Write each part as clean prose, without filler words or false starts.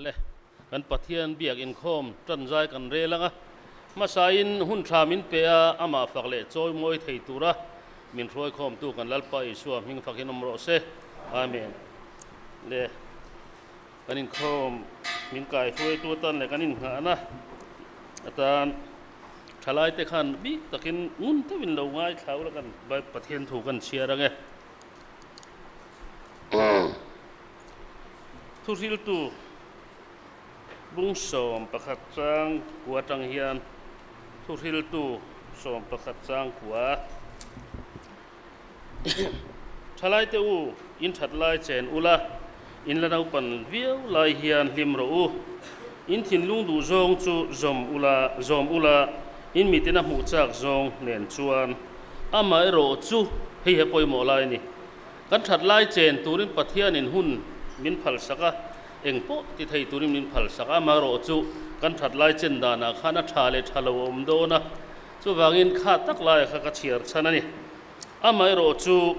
Le, kan Pathian biak inkhawm tan zai kan rel ang a, hmasain hun tha min pe a, amah fak leh chawi mawi thei tura min hruaikhawmtu kan Lalpa Isua hming fakin awm rawh se. Amen. Le, kan inkhawm min kaihruaitu atan leh kan innghahna atan thalaite khan bik takin ngun deuhin lo ngaithla ula kan Pathian thu kan chhiar ang e. Thuhriltu bung 11 chang kua atang hian Thuhriltu 11 chang kua Thalaite u, in that lai chen ula, in la naupan viau lai hian hlim rawh u. In thinlung duh zawng chu zawm ula, zawm ula, in mitin a hmuh chak zawng nen chuan amaherawh chu hei he pawimawh lai a ni. Kan that lai chen turin Pathianin hun min phalsak a, eng pawh ti thei turin min phalsak a, amaherawh chu kan that lai chen danah khan a tha leh tha lo a awm dawn a, chuvangin kha tak laiah kha ka chhiar chhan a ni. Amaherawh chu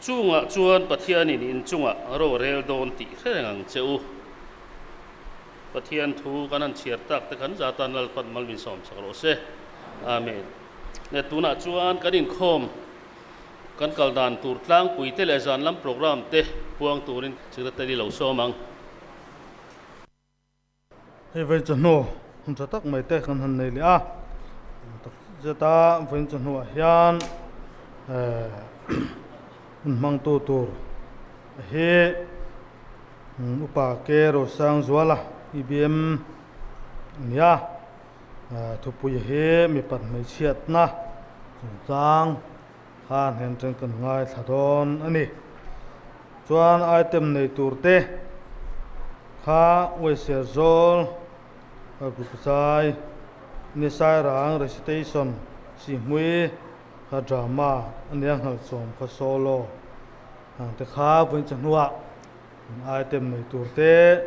chungah chuan Pathianin inchungah ro a rel dawn tih hre reng ang che u. Pathian thu kan han chhiar tak te khan za tan Lalpan mal min sawm chak rawh se. Amen. Le tunah chuan kan inkhawm Kan kal dan tur tlangpui te leh zan lam programme te puang turin Secretary lo sawm ang. Hei vawiin chawhnu hun tha tak mai te kan han nei leh a, tak zet a vawiin chawhnuah hian hun hmangtu tur hi Upa K Rosangzuala EBM a ni a. Thupui hi mipat hmeichhiatna chungchang kha hnen chen kan ngaithla dawn a ni. Chuan item nei tur te kha Uaisia Zawl, Kalpui Ni Sairang Recitation, Sihmui kha Drama a nia Nghalchawm kha Solo ang te kha vawiin chawhnuah Item nei tur te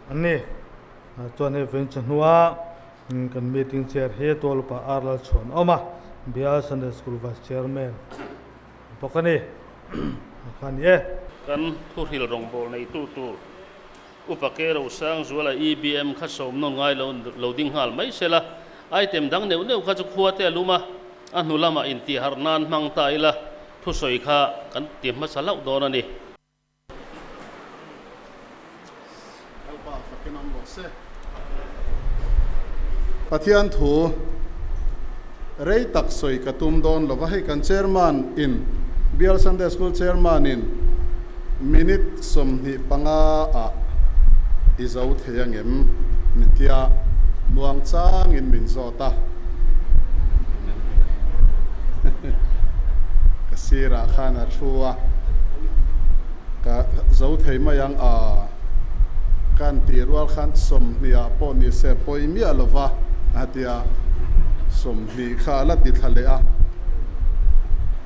an ni. Chuan hei vawiin chawhnua kan meeting chair hi Tualupa R Lalchhuan a awm a, Bial Sunday School Vice Chairman bawk a ni. Kha a ni e. Kan thuhril rawngbâwl neitu tur Upa Ke Rosangzuala EBM kha sawm nawn ngai lo lo ding nghal mai sela, item dang neuh neuh kha chu khua te a lum a, a hnu lamah intihharh nan hmang ta ila thusawi kha kan ti hmasa hlauh dawn a ni. Lalpa fakin awm rawh se. Pathian thu rei tak sawi ka tum dawn lova, hei kan chairman in Bial Sunday School chairman in minute 25 ah i zo thei angem min tia muang changin min zawt a. Ka sirah khan a thu a, ka zo thei mai ang a, kan tih rual khan 20 ah pawh ni se pawi miah lo va a ti a, 20 kha a la ti thla leh a,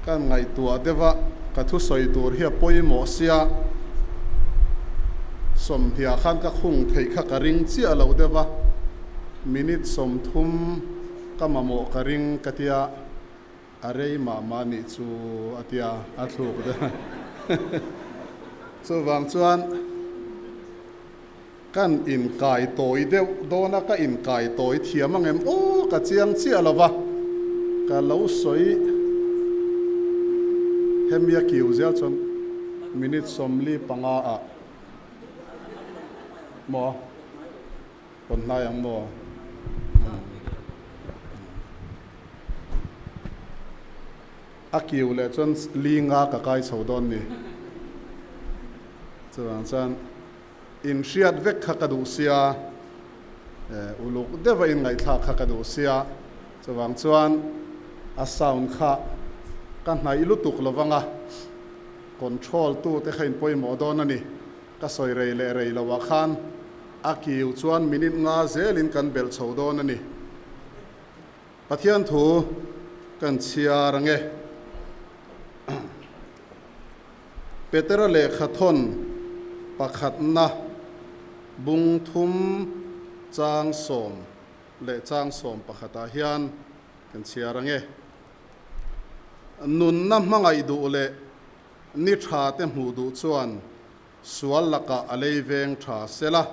kan ngaihtuah deuh a, ka thusawi tur hi a pawimawh sia, 20 ah khan ka khung theih kha ka ring chiah lo deuh a. Minute 30 ka mamawh ka ring ka tia, a rei mah mah nih chu a tia a thluk deuh. Chuvang chuan kan inkai tawi deuh dawn a, ka inkai tawi thiam ang em aw ka chiang chiah lo va, ka lo sawi hemi a kiu zel chuan minute 45 ah maw. Rawn hnai ang maw? A kiu leh chuan li nga ka kai chho dawn ni. Chuvang chuan inhriat vek kha ka duh sia, uluk deuha inngaihthlak kha ka duh sia. Chuvang chuan a sound kha ka hnaih lutuk lovang a, control tute kha in pawimawh dawn a ni. Ka sawi rei leh rei loah khan a kiu chuan minute nga zelin kan belh chho dawn a ni. Pathian thu kan chhiar ang e. Petera lehkha thawn pakhatna bung thum chang sawm leh chang sawm pakhatah hian kan chhiar ang e. Nunna hmangaih duh leh ni tha te hmuh duh chuan Sual lakah a lei veng tha sela,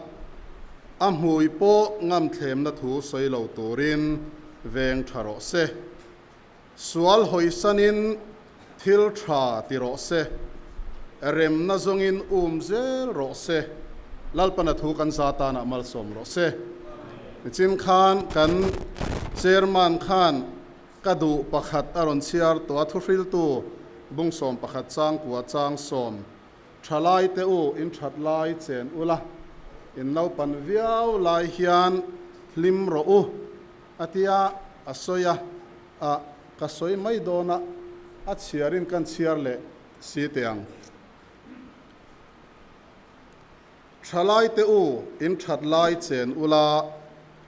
a hmui pawh ngamthlemna thu sawi lo turin veng tha rawh se. Sual hawisanin thil tha ti rawh se, remna zawngin um zel rawh se, Lalpana thu kan za tanah malsawm rawh se. Nichin khan kan Chairman khan ka duh pakhat a rawn chhiar tawh a, thuhriltu bung 11 chang kua chang 10, Thalai te u, in that lai chen ula, in naupan viau lai hian hlim rawh u, a tia a sawi a, a ka sawi mai dawn a, a chhiarin kan chhiar leh si teh ang. Thalai te u, in that lai chen ula,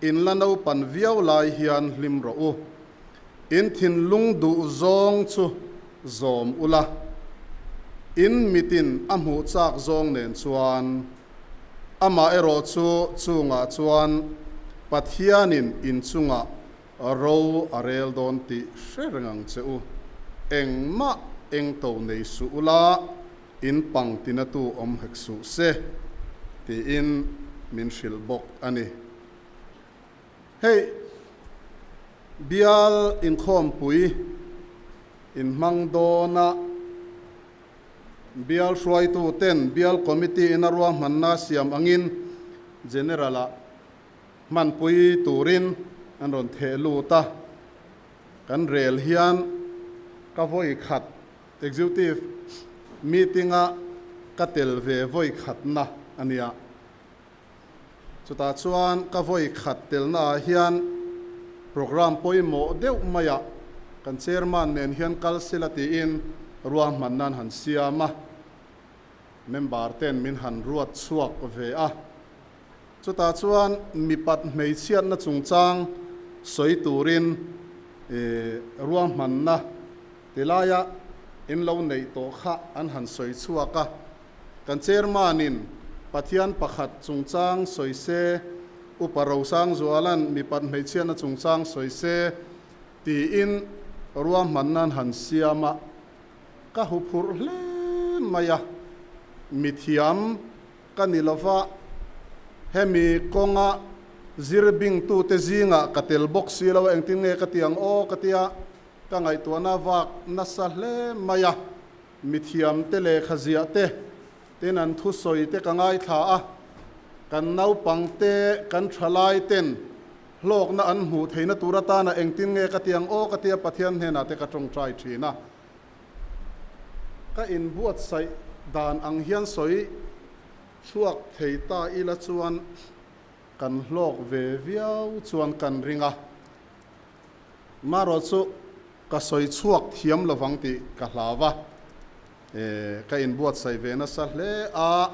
in la naupan viau lai hian hlim rawh u. In thinlung duh zawng chu zawm ula, in mitin a hmuh chak zawng nen chuan, amaherawh chu chungah chuan Pathianin in chungah ro a rel dawn tih hre reng ang che u. Engmah engto nei suh ula, in pang tinatu awm hek suh se, tiin min hrilh bawk a ni. Hei, bial inkhawmpui inhmang dawna bial hruaituten bial committee in a ruahmanna siam angin General-ah hmanpui turin an rawn theh lut a. Kan rel hian ka vawi khat Executive meeting-a ka tel ve vawi khatna a nia. Chutah chuan ka vawi khat telnaah hian programme pawimawh deuh maiah kan chairman nen hian kal sila tiin ruahman nan han siam a, member ten min han ruat chhuak ve a. Chutah chuan mipat hmeichhiatna chungchang sawi turin ruahmanna tilaia in lo neih tawh kha an han sawi chhuak a. Kan chairman-in Pathian pakhat chungchang sawi se, Upa Rosangzuala'n mipat hmeichhiatna chungchang sawi se tiin ruahmanna an han siam a, ka huphurh hle mai a, mithiam ka ni lova, hemi kawnga zir bingtute zingah ka tel bawk si lo a, engtin nge ka ti ang aw ka tia, ka ngaihtuahna vak nasa hle mai a. Mithiamte lehkha ziahte ten an thusawite ka ngaithla a, kan naupangte, kan thalaiten hlawkna an hmuh theihna tur atana engtin nge ka ti ang aw ka tia Pathian hnenah te ka tawngtai thin a. Ka inbuatsaih dan ang hian sawi chhuak thei ta ila chuan kan hlawk ve viau chuan kan ring a. Marawh chu ka sawi chhuak thiam lovang tih ka hlau a, ka inbuatsaih ve nasa hle a,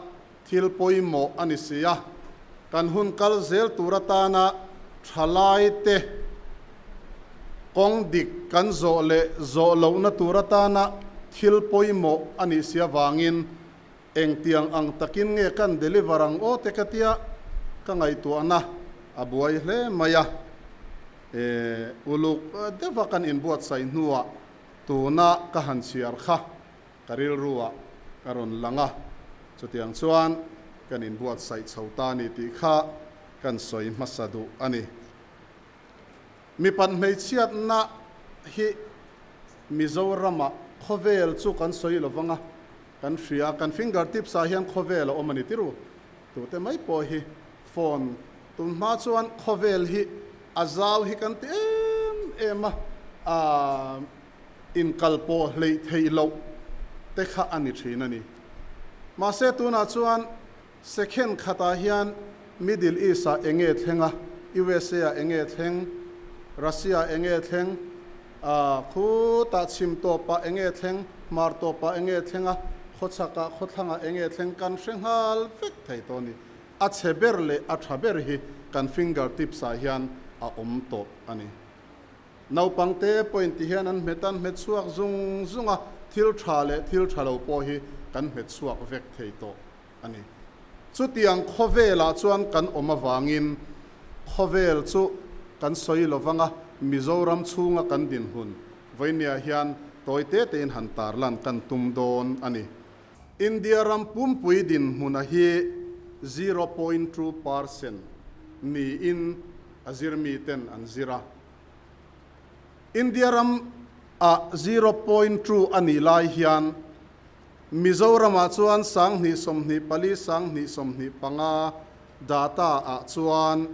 thil pawimawh a ni si a, kan hun kal zel tur atana thalaite kawng dik kan zawh leh zawh lohna tur atana thil pawimawh a nih si avangin engtiang ang takin nge kan deliver ang aw te ka tia ka ngaihtuahna a buai hle mai a. Uluk deuha kan inbuatsaih hnuah tuna ka han chhiar kha ka rilruah a rawn lang a, chutiang chuan kan inbuatsaih chho ta a ni tih kha kan sawi hmasa duh a ni. Mipat hmeichhiatna hi Mizoramah khawvel chu kan sawi lo vang a, kan hria, kan finger tips ah hian khawvel a awm a ni tirh u, tute mai pawh hi phone Tun hma chuan khawvel hi a zau hi kan ti em em a, aah inkal pawh hleih theih loh te kha a ni thin a ni. Mahse tunah chuan second khatah hian Middle East ah eng nge thleng a, USA ah eng nge thleng, Russia ah eng nge thleng, aah khutah chhim tawpah eng nge thleng, hmar tawpah eng nge thleng a, khawchhakah khawthlangah eng nge thleng kan hre nghal vek thei tawh a ni. A chhe ber leh a tha ber hi kan finger tips ah hian a awm tawh a ni. Naupang te pawhin ti hian an hmet a, an hmet chhuak zung zung a, thil tha leh thil tha lo pawh hi kan hmet chhuak vek thei tawh a ni. Chutiang khawvelah chuan kan awm avangin khawvel chu kan sawi lo vang a, Mizoram chhunga kan dinhmun vawinia hian tawi te tein han tarlan kan tum dawn a ni. India ram pumpui dinhmuna hi 0.2% niin a zirmiten an zir a. India ram ah 0.2 a nih lai hian Mizoramah chuan 2024, 2025 data ah chuan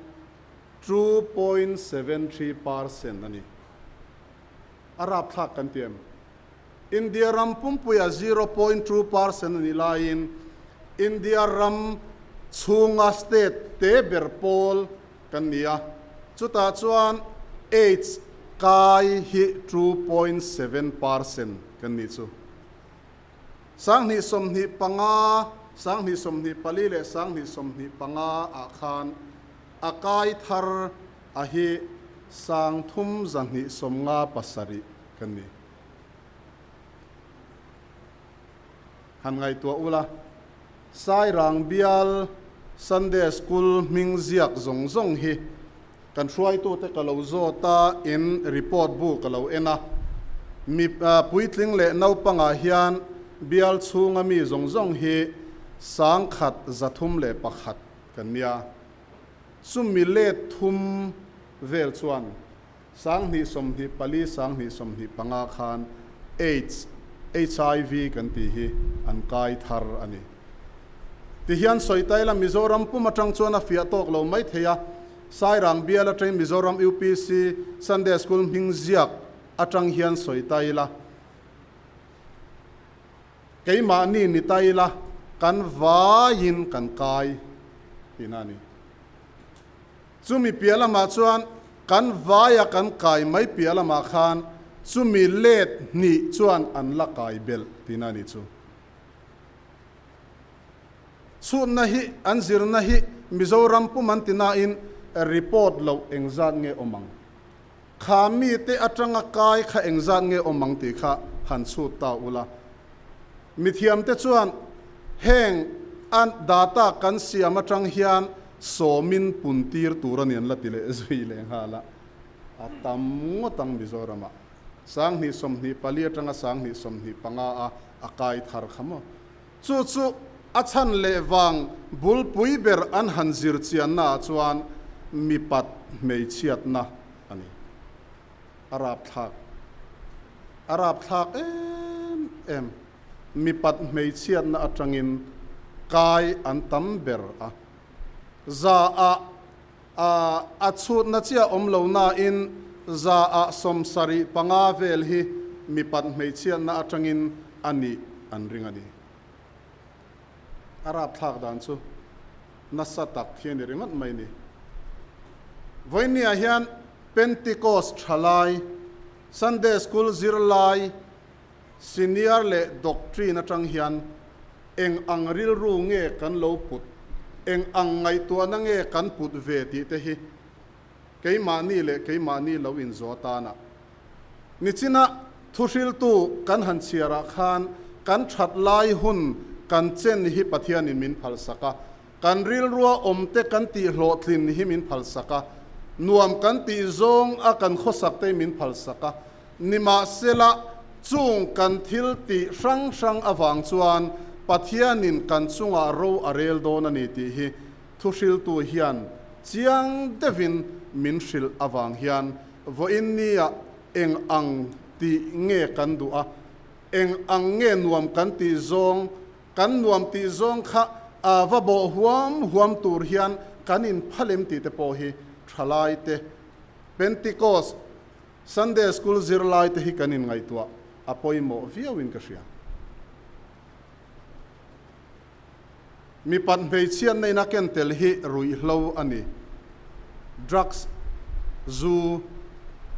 2.73% a ni. A rapthlak kan ti em? India ram pumpuia 0.2% a nih laiin India ram chhunga state te ber pawl kan ni a, chutah chuan AIDS kai hi 2.7% kan nih chu. 2025, 2024 leh 2025 ah khan a kai thar a hi 3257 kan ni. Han ngaihtuah ula, Sairang bial Sunday School hming ziak zawng zawng hi kan hruaitute ka lo zawt a, in report bu ka lo en a. Mi puitling leh naupangah hian bial chhunga mi zawng zawng hi 1101 kan nia. Chumi let thum vel chuan 2024, 2025 khan AIDS, HIV kan tih hi an kai thar a ni. Tihian sawi ta ila Mizoram pum atang chuan a fiah tawk lo mai thei a, Sairang bial atangin Mizoram UPC Sunday School hming ziak atang hian sawi ta ila, keimahni ni ta ila kan vaiin kan kai tihna a ni. Chumi piah lamah chuan kan vaia kan kai mai piah lamah khan chumi let hnih chuan an la kai belh tihna a nih chu. Chhutna hi an zirna hi Mizoram pum an ti nain report loh engzat nge awm ang? Kha mite atanga kai kha engzat nge awm ang tih kha han chhut ta ula. Mithiamte chuan heng a data kan siam atang hian sawmin pun tir tur a ni an la ti leh zui leh nghal a, a tam ngawt ang Mizoramah. 2024 atanga 2025 a a kai thar kha maw? Chu chu a chhan leh vang bulpui ber an han zir chiannaah chuan mipat hmeichhiatna a ni. A rapthlak. A rapthlak em em. Mipat hmeichhiatna atangin kai an tam ber a. Za ah a a chhutna chiah awm lo nain za ah 75 vel hi mipat hmeichhiatna atangin a nih an ring a ni. A rapthlak dan chu nasa tak hi a ni ringawt mai ni. Vawinia hian Pentecost thalai, Sunday School zirlai, Senior leh Doctrine atang hian eng ang rilru nge kan lo put, eng ang ngaihtuahna nge kan put ve tih te hi keimahni leh keimahni lo inzawh atana nichina thuhriltu kan han chhiarah khan kan that lai hun kan chen hi Pathianin min phalsak a, kan rilrua awmte kan tihhlawhtlin hi min phalsak a, nuam kan tih zawng a kan khawsak te hi min phalsak a. Nimahsela, chung kan thil tih hrang hrang avang chuan Pathianin kan chungah ro a rel dawn a ni tih hi thuhriltu hian chiang deuhin min hrilh avang hian vawiin nia eng ang tih nge kan duh a, eng ang nge nuam kan tih zawng, kan nuam tih zawng kha a va bawh huam huam tur hian kan inphalem tih te pawh hi thalaite Pentecost Sunday School zirlai te hi kan inngaihtuah a pawimawh viauin ka hria. Mipat hmeichhiatna ina ken tel hi ruihhlo a ni. Drugs, zu,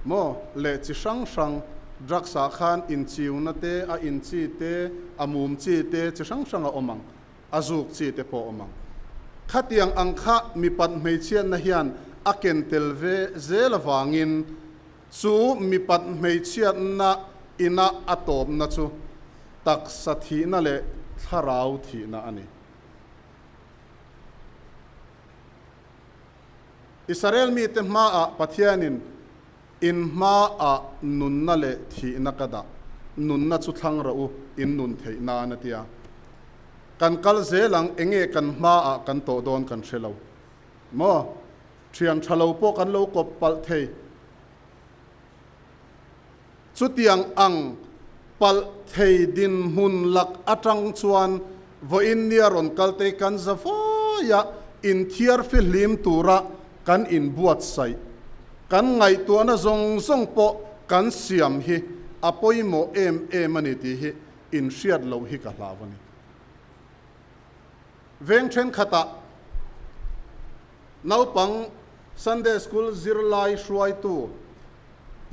maw leh chi hrang hrang, drugs ah khan inchiuna te, a in chi te, a mum chi te, chi hrang hrang a awm ang. A zuk chi te pawh awm ang. Khatiang ang kha mipat hmeichhiatna hian a ken tel ve zel avangin chu mipat hmeichhiatna ina a tawpna chu taksa thihna leh thlarau thihna a ni. Israel mite hmaah Pathianin in hmaah nunna leh thihna ka dah, nunna chu thlang rawh u, in nun theih nan a ti a. Kan kal zel ang, enge kan hmaah kan tawh dawn kan hre lo maw? Thian tha lo pawh kan lo kawp palh thei. Chutiang ang palh thei dinhmun lak atang chuan vawiin nia rawn kal te kan za vaia inthiar fihlim tura kan inbuatsaih, kan ngaihtuahna zawng zawng pawh kan siam hi a pawimawh em em a ni tih hi inhriat loh hi ka hlau a ni. Veng thenkhatah naupang Sunday School zirlai hruaitu,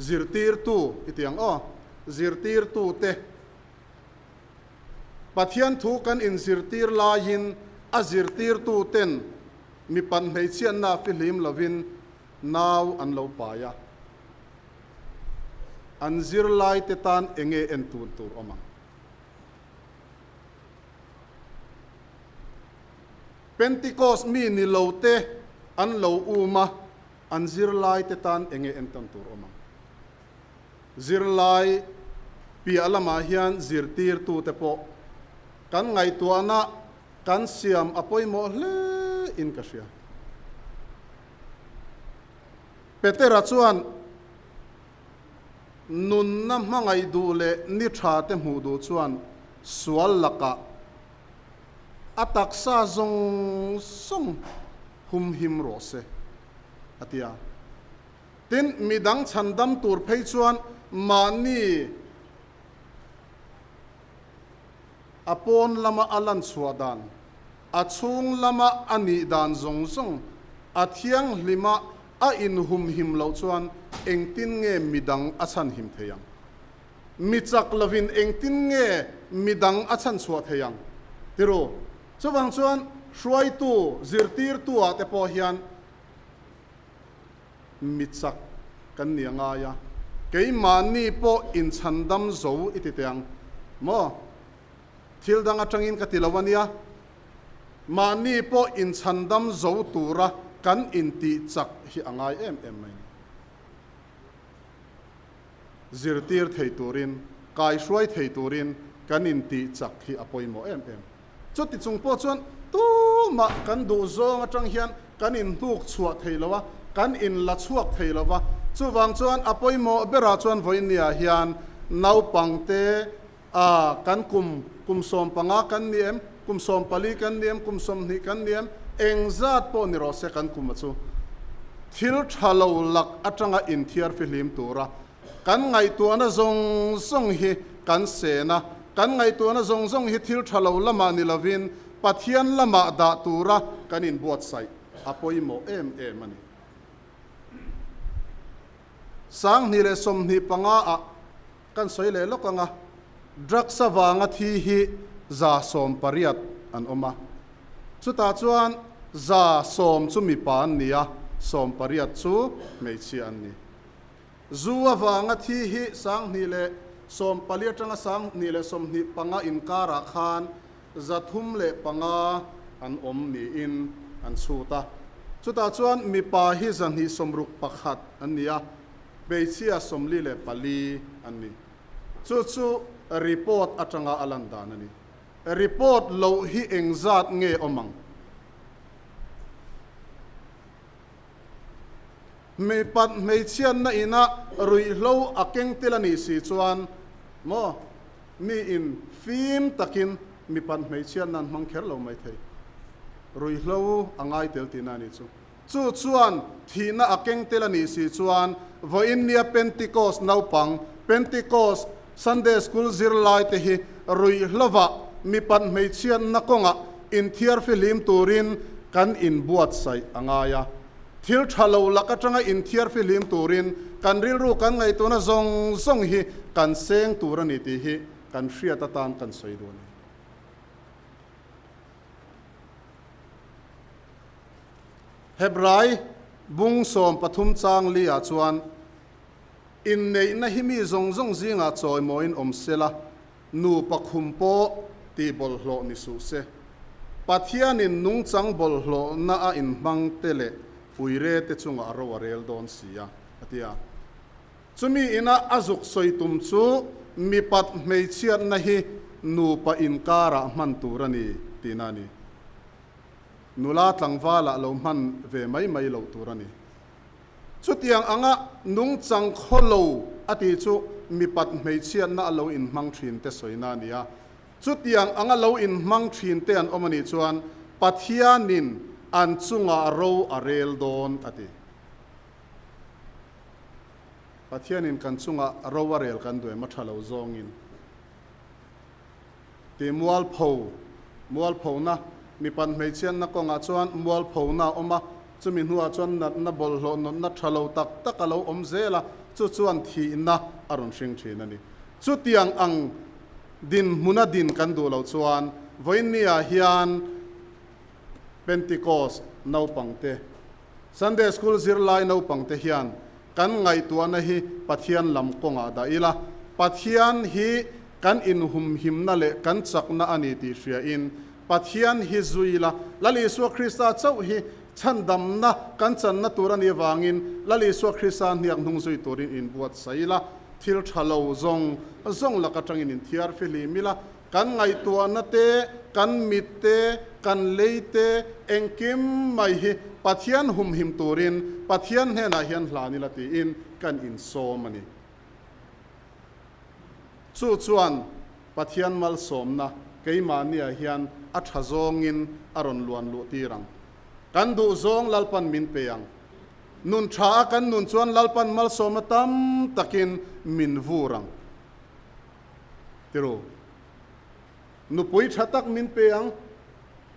zirtirtu i ti ang aw, zirtirtute Pathian thu kan inzirtir laiin a zirtirtuten mipat hmeichhiatna fihlim lovin nau an lo pai a. An zirlaite tan enge en tun tur awm ang? Pentecost mi ni lo te an lo um a, an zirlaite tan enge entawn tur awm ang? Zirlai piah lamah hian zirtirtute pawh kan ngaihtuahna kan siam a pawimawh hle in ka hria. Petera chuan nunna hmangaih duh leh ni tha te hmuh duh chuan sual lakah a taksa zawng zawng humhim rawh se, a ti a. Tin, midang chhandam tur phei chuan mahni a pawn lama a lan chhuah dan, a chhung lama a nih dan zawng zawng a thianghlima a inhumhim loh chuan engtin nge midang a chhanhim thei ang? Mi chak lovin engtin nge midang a chhanchhuah thei ang? Tiru, chuvang chuan hruaitu, zirtirtu-ah te pawh hian mi chak kan ni a ngai a, keimahni pawh inchhandam zo i ti teh ang maw? Thil dang atangin ka ti lo a nia, mahni pawh inchhandam zo tura kan intih chak hi a ngai em em mai ni. Zirtir thei turin, kaihruai thei turin kan intih chak hi a pawimawh em em. Chuti chung pawh chuan tumah kan duh zawng atang hian kan inhnuk chhuah thei lo a, kan inla chhuak thei lo va. Chuvang chuan a pawimawh berah chuan vawinia hian naupangte a kan kum, kum 15 kan ni em, kum 14 kan ni em, kum 20 kan ni em, engzat pawh ni rawh se kan kum a chu thil tha lo lak atanga inthiar fihlim tura Kan ngaihtuahna zawng zawng hi kan sen a, kan ngaihtuahna zawng zawng hi thil tha lo lamah ni lovin Pathian lamah dah tura kan inbuatsaih a pawimawh em em a ni. 2025 ah kan sawi leh lawk ang a, drugs avanga thi hi 180 an awm a, chutah chuan 100 chu mipa an ni a, 80 chu hmeichhia an ni. Zu avanga thi hi 2014 atanga 2025 inkarah khan 305 an awm niin an chhut a. Chutah chuan mipa hi 261 an ni a, hmeichhia 44 an ni. Chu chu report atanga a lan dan a ni. Report loh hi engzat nge awm ang? Mipat hmeichhiatna ina ruihhlo a keng tel a nih si chuan maw mi in fim takin mipat hmeichhiatna an hmang kher lo mai thei. Ruihhlo a ngai tel tihna a nih chu. Chu chuan thihna a keng tel a nih si chuan vawiin nia Pentecost naupang, Pentecost Sunday School zirlai te hi ruihhlovah mipat hmeichhiatna kawngah inthiar fihlim turin kan inbuatsaih a ngai a. Thil tha lo lak atanga inthiar fihlim turin kan rilru kan ngaihtuahna zawng zawng hi kan seng tur a ni tih hi kan hriat atan kan sawi duh a ni. Hebrai bung 13 chang li ah chuan inneihna hi mi zawng zawng zingah chawimawiin awm sela, Nupa khum pawh tih bawlhhlawh ni suh se. Pathianin nungchang bawlhhlawhna a inhmang te leh uire te chungah a ro a rel dawn si a, a ti a. Chumi ina a zuk sawi tum chu mipat hmeichhiatna hi nupa inkarah hman tur a ni. tihna a ni. Nula tlangvalah lo hman ve mai mai loh tur a ni. Chutiang anga nungchang khaw lo a tih chu mipat hmeichhiatna a lo inhmang thin te sawina a ni a. Chutiang anga lo inhmang thin te an awm a nih chuan Pathianin an chungah ro a rel dawn a ti. Pathianin kan chungah ro a rel kan duh em a tha lo zawngin tih mualpho, mualphona, mipat hmeichhiatna kawngah chuan mualphona a awm a, chumi hnuah chuan natna bawlhhlawh nawtna tha lo tak tak a lo awm zel a, chu chuan thihna a rawn hring thin a ni. Chutiang ang dinhmuna din kan duh loh chuan vawiinniah hian Pentecost naupangte, Sunday School zirlai naupangte hian kan ngaihtuahna hi Pathian lam kawngah dah ila, Pathian hi kan inhumhimna leh kan chakna a ni tih hriain Pathian hi zui ila, Lal Isua Krista chauh hi chhandamna kan channa tur a nih avangin Lal Isua Krista hniak hnung zui turin inbuatsaih ila, Thil tha lo zawng zawng lak atangin inthiar fihlim ila, kan ngaihtuahna te, kan mit te, kan lei te, engkim mai hi Pathian humhim turin Pathian hnenah hian hlan ila tiin kan insawm a ni. Chu chuan Pathian malsawmna keimahniah hian a tha zawngin a rawn luan luh tir ang. Kan duh zawng Lalpan min pe ang. Nun tha a kan nun chuan Lalpan malsawmna tam takin min vur ang. Tiru. Nupui tha tak min pe ang,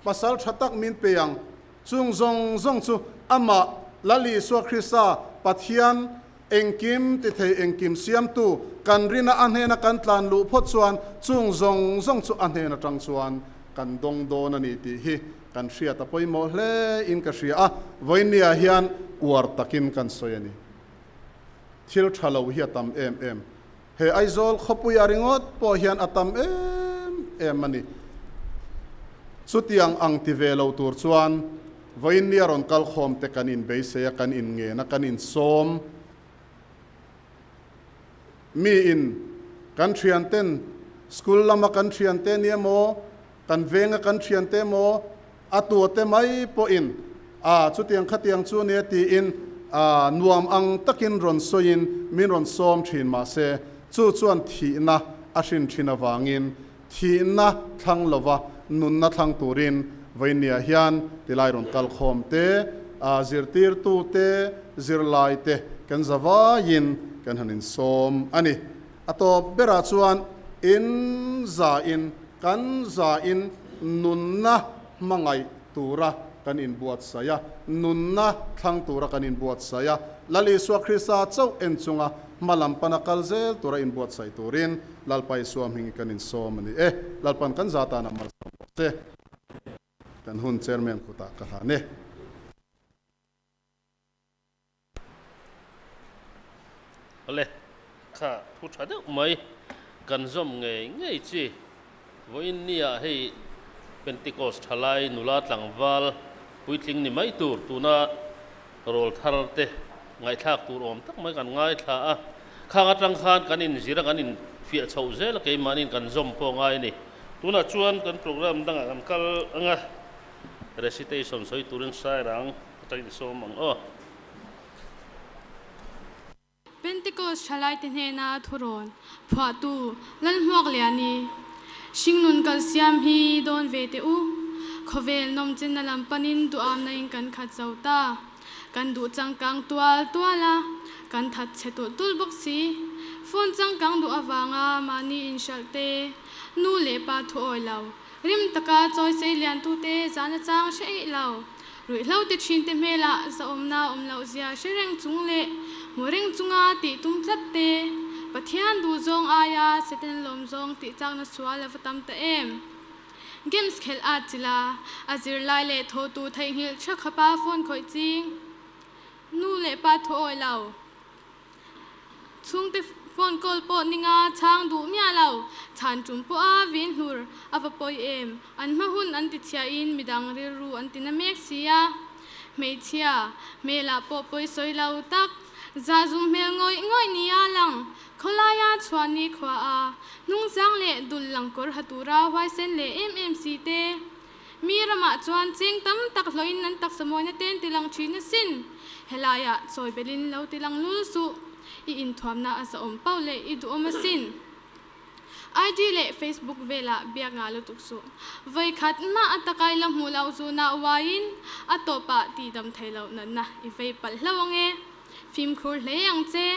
pasal tha tak min pe ang. Chung zawng zawng chu amah Lal Isua Krista Pathian engkim ti thei engkim siamtu kan rina a hnena kan tlan luh phawt chuan chung zawng zawng chu a hnen atang chuan kan dawng dawn a ni tih hi Kan hriat a pawimawh hle in ka hria a, vawinia hian uar takin kan sawi a ni. Thil tha lo hi a tam em em. He Aizawl khawpuia ringawt pawh hian a tam em em a ni. Chutiang ang ti ve lo tur chuan vawinia rawn kal khawm te kan inbeisei a, kan inngen a, kan insawm. Mi in kan thianten school lama kan thiante nia maw, Kan venga kan thiante emaw a tuate mai pawhin a chutiang khatiang chu nia tiin a nuam ang takin rawn sawiin min rawn sawm thin mahse chu chuan thihna a hrin thin avangin thihna thlang lova nunna thlang turin vawinia hian tilai rawn kal khawm te a zirtirtu te zirlai te kan zavaiin kan han insawm a ni. A tawp berah chuan in zain kan zain nunna hmangaih tura kan inbuatsaih a, nunna thlang tura kan inbuatsaih a, Lal Isua Krista chauh en chunga hma lam pana kal zel tura inbuatsaih turin Lalpa Isua hming kan insawm a ni e. Lalpan kan za tana malsawm rawh se. Kan hun Chairman kutah ka hlan e. Awle, kha thu tha deuh mai kan zawm ngei ngei chi. Vawiin nia hei Pentecost thalai nula tlangval puitling ni mai tur tuna rawl thar te ngaihthlak tur awm tak mai kan ngaithla a. Khang atang khan kan inzir a, kan infiah chhoh zel a, keimahniin kan zawm pawh ngai a ni. Tunah chuan kan program dangah kan kal ang a, recitation sawi turin Sairang Atangin sawm ang aw. Pentecost thalaite hnena thurawn phuahtu Lalhmuakliani, Hringnun kalsiam hi dawn ve teh u. Khawvel nawmchenna lam panin duhamna in kan khat zo ta. Kan duh changkang tual tual a, kan that chhe tulh tulh bawk si. Phone changkang duh avanga mahni inhralh te, nu leh pa thu awi lo, rim taka chawi sei liantute zana chang hre eih lo. Ruihhlo ti thinte hmelah zahawmna awm loh zia hre reng chung leh hmu reng chunga tih tum tlat te, Pathian duh zawng aia Satan lawm zawng tih chakna sual a va tam ta em? Games khelh at chila a zirlai leh thawhtu theihnghilh tha khapa phone khawih ching nu leh pa thu awi lo. Chhungte phone call pawh ninga chhang duh miah lo, chhan tum pawha vin hlur a va pawi em? An hma hun an ti chhiahin midang rilru an ti na mek si a. Hmeichhia hmelah pawh pawi sawi lo tak, zahzum hmel ngawih ngawih nia lang, khawlaia chhuah ni khua a, hnungzang leh dul lang kawr ha tura huaisen leh em em si te. Mi ramah chuan cheng tam tak hlawhin an taksa mawina te an tilang thin asin. Helaiah chawi belin lo tilang lul suh. I inthuamna a zahawm pauh leh i duhawm asin. IG leh Facebook velah biak ngah lutuk suh. Vawi khat mah a takai la hmuh loh zunah uaiin a tawpah tihdam theih loh natna i vei palh hlauh ang e. Fimkhur hle ang che.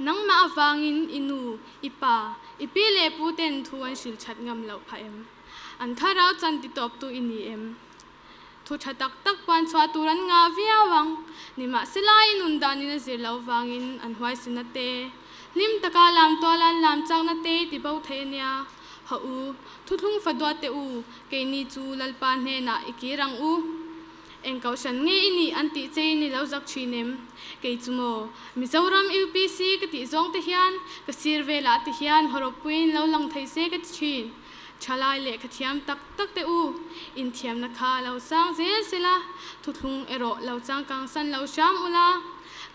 Nangmah avangin i nu, i pa, i pi leh pu ten thu an hrilh that ngam loh phah em? An thlarau chan ti tawptu i ni em? Thu tha tak tak puan chhuah tur an ngah viau ang. Nimahsela i nun danin a zir loh vangin an huaisina te, hlim taka lam tuala an lam chakna te i ti bo thei a nia. Haw u, thuthlung fa duat teh u, keini chu Lalpa hnenah i kir ang u. Eng kohhran nge i nih an tih che in i lo zak thin em? Kei chu maw, Mizoram UPC ka tih zawng te hian ka sir velah te hian hawrawppuiin lo lang thei se ka ti thin. Thalai lehkha thiam tak tak teh u, inthiamna kha lo sang zel sela, thuthlung erawh lo changkang san lo hram ula,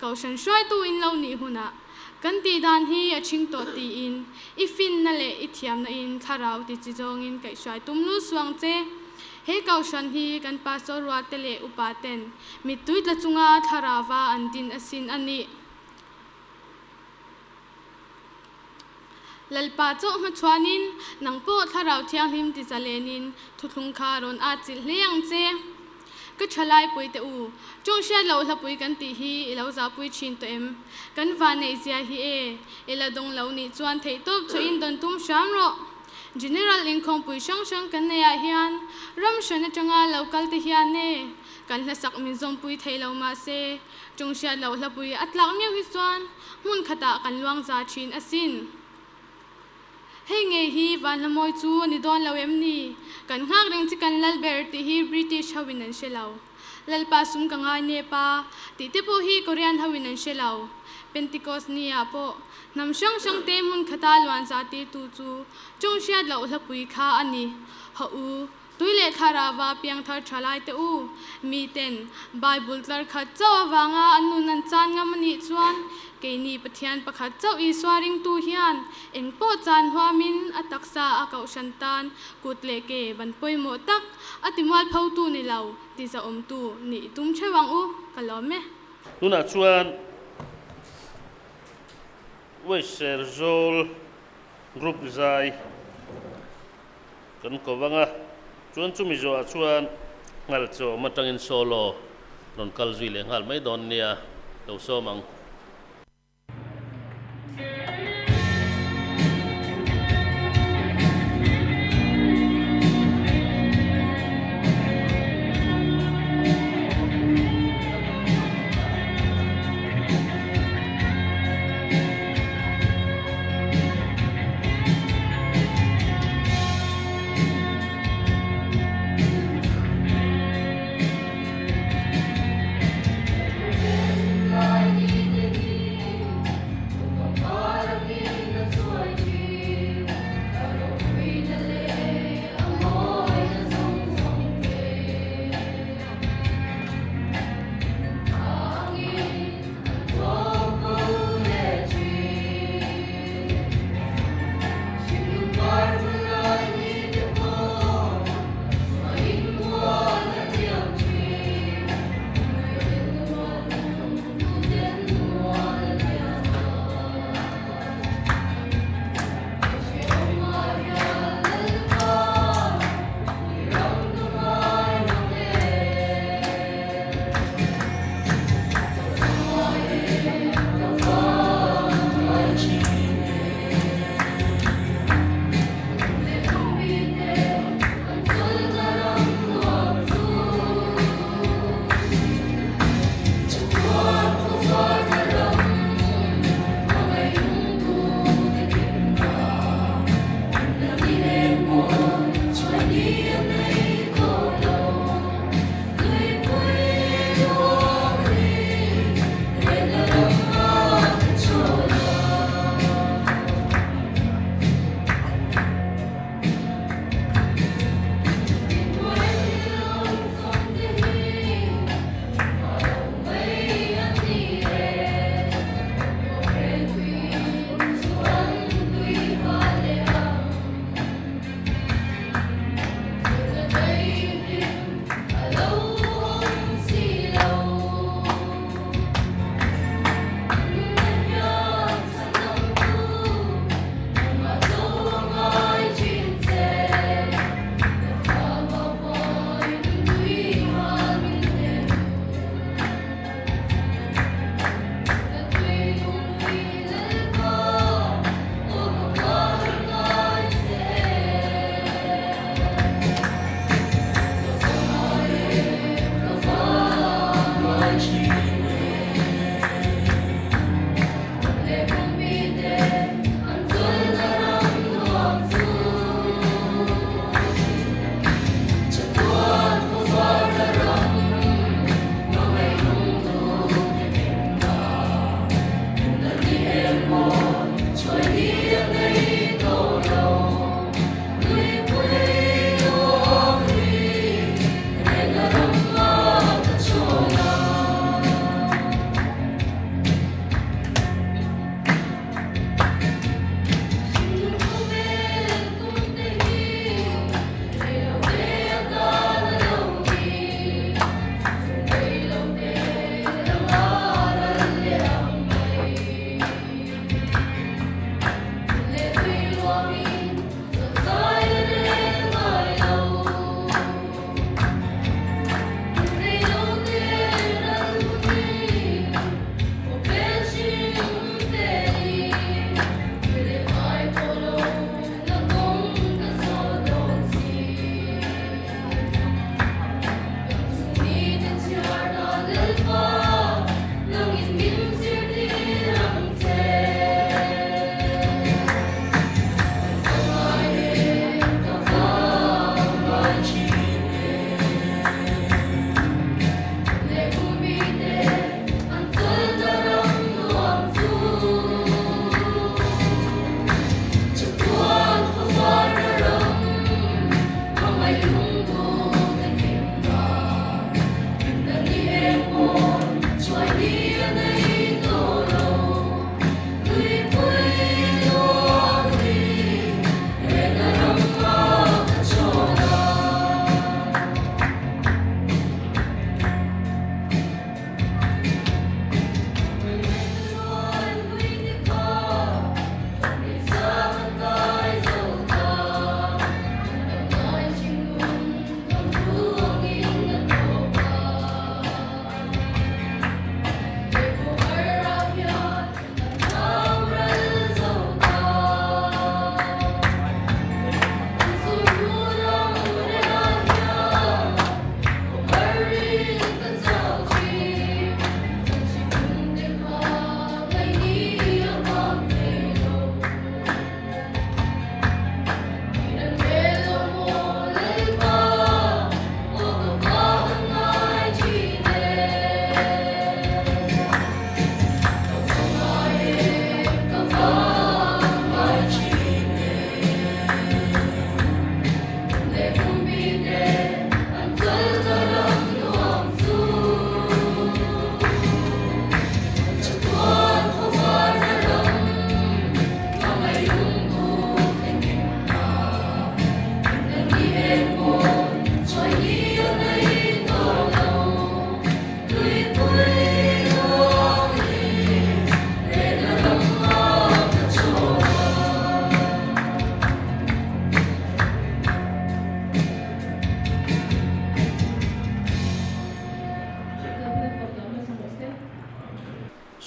Kohhran hruaitu in lo nih hunah kan tih dan hi a ṭhing tawh tiin i finna leh i thiamna in thlarau ti chi zawngin kaihhruai tum lul suang che. He Kohhran hi kan Pastor rualte leh upa ten mittui tla chunga thlarauva an din asin a nih. Lalpa chawh hmachhuanin nang pawh Thlarau Thianghlim ti zalenin thuthlung kha rawn atchilh hle ang che. Ka thalai pui teh u, ṭawng hriat loh hlapui kan tih hi i lo zahpui ṭhin tawh em? Kan vanneih zia hi e, i la dawng lo nih chuan theihtawp chawhin dawn tum hram rawh. General inkhawmpui hrang hrang kan neihah hian ram hran aṭanga lo kal te hian e, kan hlasak min zawmpui thei lo mahse, ṭawng hriat loh hlapui a tlak miau hi chuan hmun khatah kan luang za thin asin. Hei ngei hi Vanhlamawi chu a ni dawn lo em ni? Kan nghak reng chi kan lal ber tih hi British ho in an hre lo. Lalpa sum ka ngai nep a tih te pawh hi Korean ho in an hre lo. Pentecost ni ah pawh hnam hrang hrang te hmun khata luan za tirtu chu ṭawng hriat loh hlapui kha a ni. Hawh u, Tui leh thlarauva piangthar tha lai teh u. Miten Bible tlar khat chauh avanga an nun an chan ngam a nih chuan keini Pathian pakhat chauh Isua ringtu hian eng pawh chan huamin a taksa a kohhran tan kut leh ke ban pawimawh tak a timualphotu ni lo ti zahawmtu nih i tum theuh ang u, ka lawm e. Tunah chuan Uaihserzawl Group zai. Kan ko vang a, chuan chumi zawhah chuan nghal chawm atangin solo rawn kal zui leh nghal mai dawn nia, lo sawm ang.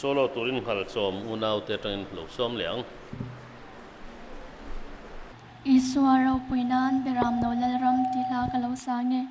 Solo turin nghal chawm unaute atangin lo sawm leh ang. Isua ropui nan Beram No Lalram tih hla ka lo sang e.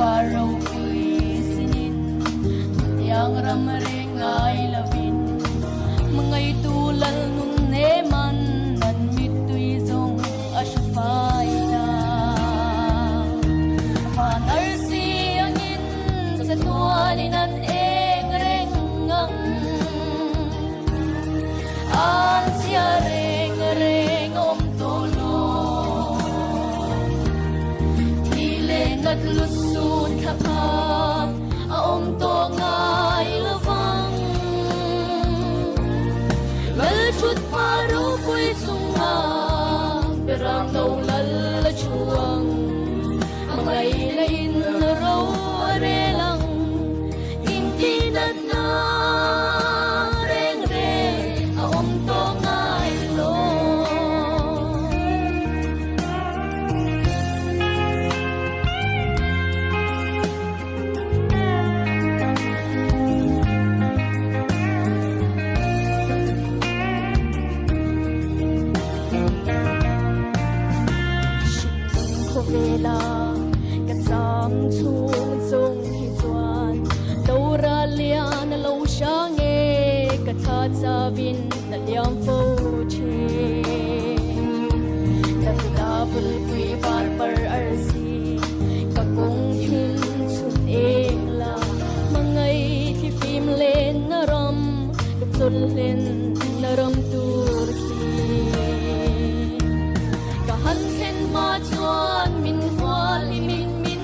Var ropui sinin Hmutiang ram reng ngai lovin Hmangaihtu lal nun hneman An mittui zawng a hre fai ta. Van arsi angin chatuanin an eng reng ang. An chhia reng reng awm tawh lo. Thi leh ngat lut sun thla khan a awm tawh ngai lo vang. Lal thut hma ropui chunga Beram no lal a chuang. Hmangaih lahin ro a rel ang. Intih natna reng reng a awm tawh ngai lo. Hringnun khawvela ka cham chhung chung hi chuan Dora lian a lo hrang e, ka thla chavin a liam fo thin. Davida bulpui var par arsi, ka kawng thim chhun eng la, hmangaih thli fim len na ram, ka chawl hlen na ram tur khi. Ka han thlen hma chuan min hual i min min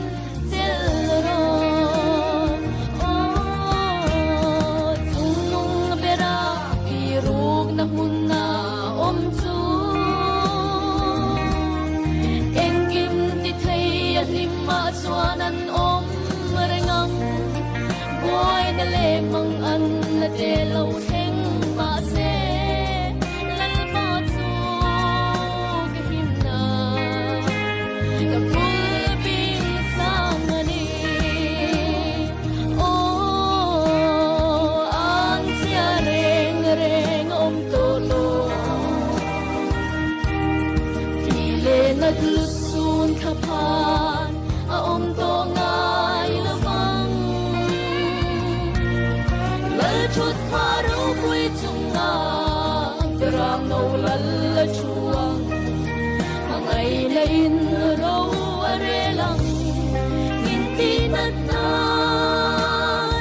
Ka kulping sang a ni. Aw, an chhia reng reng awm tawh lo. Thi leh nat lusun thla phan a awm tawh ngai lo vang. Lal thut hma ropui chunga ram no lal a chuang. Hmangaih lahin ro a rel ang, intih natna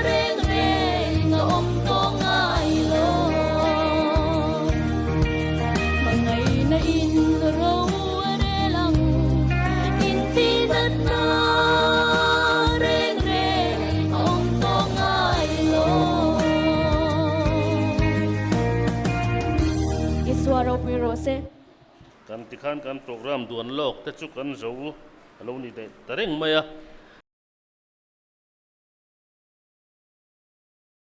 reng reng a awm tawh ngai lo. Hmangaih lahin ro a rel ang, intih natna reng reng a awm tawh ngai lo. Isua ropui rawh se. Kan tikhan kan program duan lawk te chu kan zo a lo ni daih ta reng mai a.